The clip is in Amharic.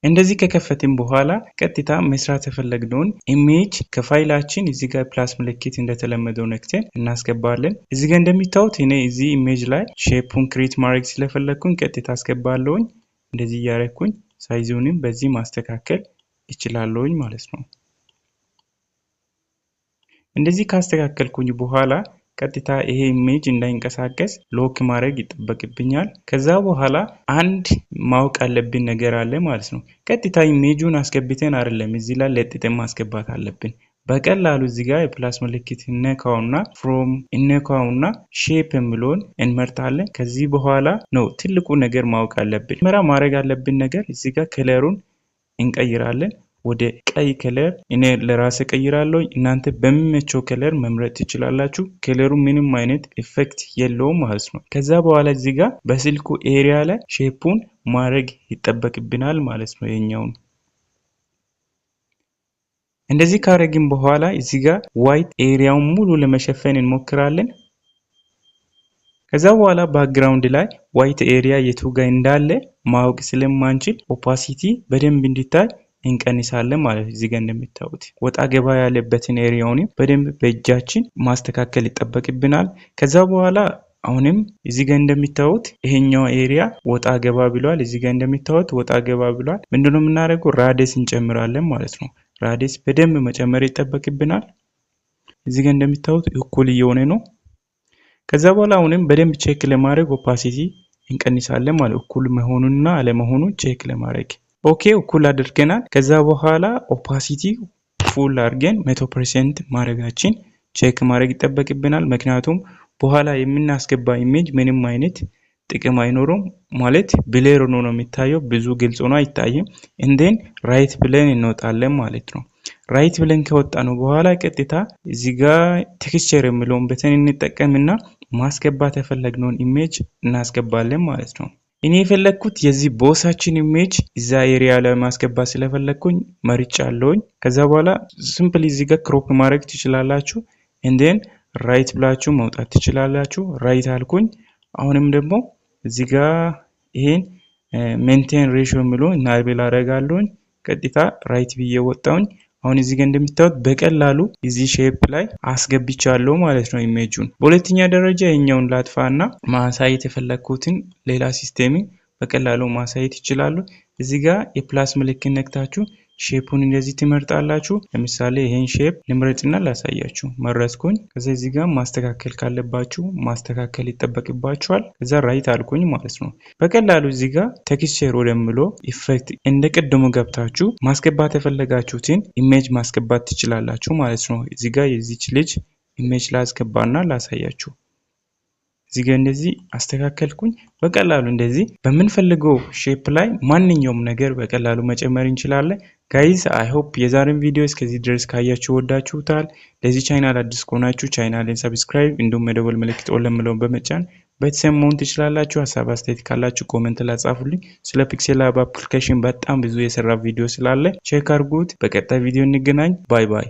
እንደዚህ ከከፈትን በኋላ ቀጥታ መስራት የፈለግነውን image ከፋይላችን እዚህ ጋር plus ምልክት እንደተለመደው ነክተን እናስገባለን። እዚህ ጋር እንደሚታዩት እኔ እዚህ image ላይ shape ኡን create ማድረግ ስለፈለግኩኝ ቀጥታ አስገባለሁኝ። እንደዚህ እያደረኩኝ size ኡንም በዚህ ማስተካከል እችላለሁኝ ማለት ነው። እንደዚህ ካስተካከልኩኝ በኋላ ቀጥታ ይሄ image እንዳይንቀሳቀስ lock ማድረግ ይጠበቅብኛል። ከዛ በኋላ አንድ ማወቅ ያለብን ነገር አለ ማለት ነው። ቀጥታ image ኡን አስገብተን አይደለም እዚህ ላይ ለጥጠን ማስገባት አለብን። በቀላሉ እዚህ ጋር የ plus ምልክት እነካውና from እነካውና shape የሚለውን እንመርጣለን። ከዚህ በኋላ ነው ትልቁ ነገር ማወቅ አለብን። መጀመሪያ ማድረግ አለብን ነገር እዚህ ጋር color ኡን እንቀይራለን ወደ ቀይ color። እኔ ለራሴ ቀይራለሁ። እናንተ በሚመቸው color መምረጥ ትችላላችሁ። Color ኡ ምንም አይነት effect የለውም ማለት ነው። ከዛ በኋላ እዚህ ጋር በስልኩ area ላይ shape ኡን ማድረግ ይጠበቅብናል ማለት ነው የኛውን። እንደዚህ ካረግን በኋላ እዚህ ጋር white area ውን ሙሉ ለመሸፈን እንሞክራለን። ከዛ በኋላ background ላይ white area የቱ ጋር እንዳለ ማወቅ ስለማንችል opacity በደንብ እንዲታይ እንቀንሳለን ማለት ነው። እዚህ ጋር እንደምታዩት ወጣ ገባ ያለበትን area ውን በደንብ በእጃችን ማስተካከል ይጠበቅብናል። ከዛ በኋላ አሁንም እዚህ ጋር እንደምታዩት ይሄኛው area ወጣ ገባ ብሏል። እዚህ ጋር እንደምታዩት ወጣ ገባ ብሏል። ምንድነው የምናደርገው? Radius እንጨምራለን ማለት ነው። Radius በደንብ መጨመር ይጠበቅብናል። እዚህ ጋር እንደምታዩት እኩል እየሆነ ነው። ከዛ በኋላ አሁንም በደንብ check ለማድረግ opacity እንቀንሳለን ማለት እኩል መሆኑንና አለመሆኑን check ለማድረግ። Okay፣ እኩል አድርገናል። ከዛ በኋላ opacity full አድርገን 100% ማድረጋችን check ማድረግ ይጠበቅብናል። ምክንያቱም በኋላ የምናስገባ image ምንም አይነት ጥቅም አይኖረውም፣ ማለት blur ሆኖ ነው የሚታየው፣ ብዙ ግልጽ ሆኖ አይታይም። And then right ብለን እንወጣለን ማለት ነው። Right ብለን ከወጣን በኋላ ቀጥታ እዚህ ጋር texture የሚለውን button እንጠቀምና ማስገባት የፈለግነውን image እናስገባለን ማለት ነው። እኔ የፈለግኩት የዚህ boss ኣችን image እዛ area ላይ ማስገባት ስለፈለግኩኝ መርጫለሁኝ። ከዛ በኋላ simply እዚህ ጋር crop ማድረግ ትችላላችሁ። And then right ብላችሁ መውጣት ትችላላችሁ። Right አልኩኝ። አሁንም ደግሞ እዚህ ጋር ይሄን maintain ratio የሚለውን enable አደርጋለሁኝ። ቀጥታ right ብዬ ወጣሁኝ። አሁን እዚህ ጋር እንደምታዩት በቀላሉ እዚህ shape ላይ አስገብቻለሁ ማለት ነው image ኡን። በሁለተኛ ደረጃ ይሄኛውን ላጥፋና ማሳየት የፈለግኩትን ሌላ system በቀላሉ ማሳየት ይችላሉ። እዚህ ጋር የ plus ምልክት ነክታችሁ shape ኡን እንደዚህ ትመርጣላችሁ። ለምሳሌ ይሄን shape ልምረጥና ላሳያችሁ። መረጥኩኝ። ከዛ እዚህ ጋር ማስተካከል ካለባችሁ ማስተካከል ይጠበቅባችኋል። ከዛ right አልኩኝ ማለት ነው። በቀላሉ እዚህ ጋር texture ወደሚለው effect እንደ ቅድሙ ገብታችሁ ማስገባት የፈለጋችሁትን image ማስገባት ትችላላችሁ ማለት ነው። እዚህ ጋር የዚች ልጅ image ላስገባና ላሳያችሁ። እዚህ ጋር እንደዚህ አስተካከልኩኝ። በቀላሉ እንደዚህ በምንፈልገው shape ላይ ማንኛውም ነገር በቀላሉ መጨመር እንችላለን። Guys፣ I hope የዛሬን ቪዲዮ እስከዚህ ድረስ ካያችሁ ወዳችሁታል። ለዚህ ቻናል አዲስ ከሆናችሁ channel ን subscribe እንዲሁም የደወል ምልክት all የሚለውን በመጫን ቤተሰብ መሆን ትችላላችሁ። ሀሳብ አስተያየት ካላችሁ comment ላይ ጻፉልኝ። ስለ PixelLab application በጣም ብዙ የሰራ ቪዲዮ ስላለ check አድርጉት። በቀጣይ ቪዲዮ እንገናኝ። Bye bye።